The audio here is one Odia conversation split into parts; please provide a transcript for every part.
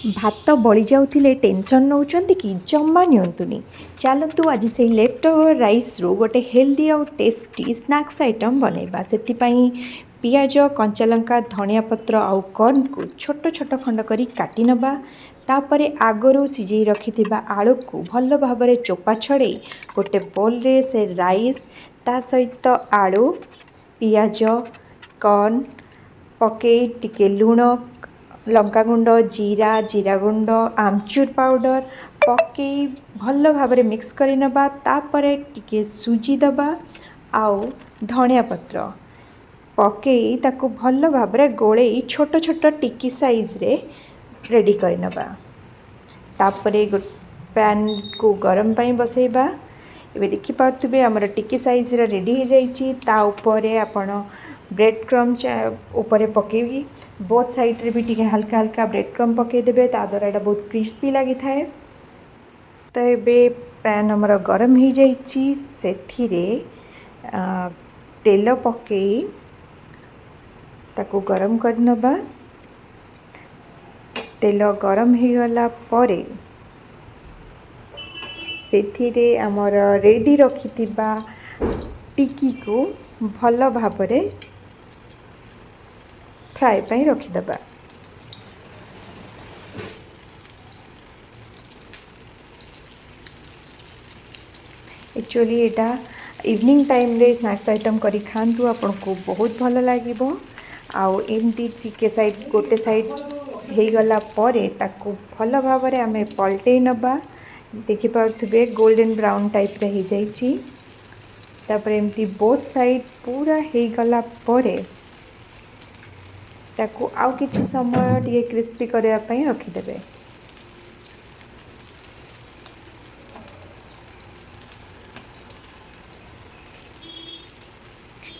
ଭାତ ବଳିଯାଉଥିଲେ ଟେନସନ୍ ନେଉଛନ୍ତି କି? ଜମା ନିଅନ୍ତୁନି। ଚାଲନ୍ତୁ, ଆଜି ସେଇ ଲେଫ୍ଟ ଓଭର୍ ରାଇସ୍ରୁ ଗୋଟେ ହେଲ୍ଦି ଆଉ ଟେଷ୍ଟି ସ୍ନାକ୍ସ ଆଇଟମ୍ ବନେଇବା। ସେଥିପାଇଁ ପିଆଜ, କଞ୍ଚାଲଙ୍କା, ଧନିଆ ପତ୍ର ଆଉ କର୍ଣ୍ଣକୁ ଛୋଟ ଛୋଟ ଖଣ୍ଡ କରି କାଟି ନେବା। ତାପରେ ଆଗରୁ ସିଝେଇ ରଖିଥିବା ଆଳୁକୁ ଭଲ ଭାବରେ ଚୋପା ଛଡ଼େଇ ଗୋଟେ ବୋଲ୍ରେ ସେ ରାଇସ୍, ତା ସହିତ ଆଳୁ, ପିଆଜ, କର୍ଣ୍ଣ ପକେଇ ଟିକେ ଲୁଣ, ଲଙ୍କାଗୁଣ୍ଡ, ଜିରା, ଜିରା ଗୁଣ୍ଡ, ଆମଚୁର ପାଉଡ଼ର ପକେଇ ଭଲ ଭାବରେ ମିକ୍ସ କରିନେବା। ତାପରେ ଟିକେ ସୁଜି ଦେବା ଆଉ ଧନିଆ ପତ୍ର ପକେଇ ତାକୁ ଭଲ ଭାବରେ ଗୋଳେଇ ଛୋଟ ଛୋଟ ଟିକି ସାଇଜ୍ରେ ରେଡ଼ି କରିନେବା। ତାପରେ ପ୍ୟାନ୍କୁ ଗରମ ପାଇଁ ବସେଇବା। ଏବେ ଦେଖିପାରୁଥିବେ, ଆମର ଟିକି ସାଇଜ୍ର ରେଡ଼ି ହେଇଯାଇଛି। ତା ଉପରେ ଆପଣ ବ୍ରେଡ଼୍ କ୍ରମ୍ ଉପରେ ପକେଇକି ବୋଥ୍ ସାଇଡ଼୍ରେ ବି ଟିକେ ହାଲକା ହାଲକା ବ୍ରେଡ଼୍ କ୍ରମ୍ ପକାଇଦେବେ। ତା ଦ୍ୱାରା ଏଇଟା ବହୁତ କ୍ରିସ୍ପି ଲାଗିଥାଏ। ତ ଏବେ ପ୍ୟାନ୍ ଆମର ଗରମ ହେଇଯାଇଛି। ସେଥିରେ ତେଲ ପକେଇ ତାକୁ ଗରମ କରିନେବା। ତେଲ ଗରମ ହେଇଗଲା ପରେ ସେଥିରେ ଆମର ରେଡ଼ି ରଖିଥିବା ଟିକିକୁ ଭଲ ଭାବରେ ଫ୍ରାଏ ପାଇଁ ରଖିଦେବା। ଆକ୍ଚୁଆଲି ଏଇଟା ଇଭିନିଂ ଟାଇମ୍ରେ ସ୍ନାକ୍ସ ଆଇଟମ୍ କରି ଖାଆନ୍ତୁ, ଆପଣଙ୍କୁ ବହୁତ ଭଲ ଲାଗିବ। ଆଉ ଏମିତି ଟିକେ ସାଇଡ଼୍, ଗୋଟେ ସାଇଡ଼୍ ହେଇଗଲା ପରେ ତାକୁ ଭଲ ଭାବରେ ଆମେ ପଲଟେଇ ନେବା। ଦେଖିପାରୁଥିବେ, ଗୋଲ୍ଡେନ୍ ବ୍ରାଉନ୍ ଟାଇପ୍ର ହେଇଯାଇଛି। ତାପରେ ଏମିତି ବୋଥ୍ ସାଇଡ଼୍ ପୁରା ହେଇଗଲା ପରେ ତାକୁ ଆଉ କିଛି ସମୟ ଟିକେ କ୍ରିସ୍ପି କରିବା ପାଇଁ ରଖିଦେବେ।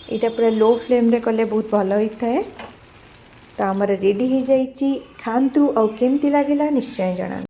ଏଇଟା ପୁରା ଲୋ ଫ୍ଲେମ୍ରେ କଲେ ବହୁତ ଭଲ ହୋଇଥାଏ। ତ ଆମର ରେଡ଼ି ହେଇଯାଇଛି। ଖାଆନ୍ତୁ ଆଉ କେମିତି ଲାଗିଲା ନିଶ୍ଚୟ ଜଣାନ୍ତୁ।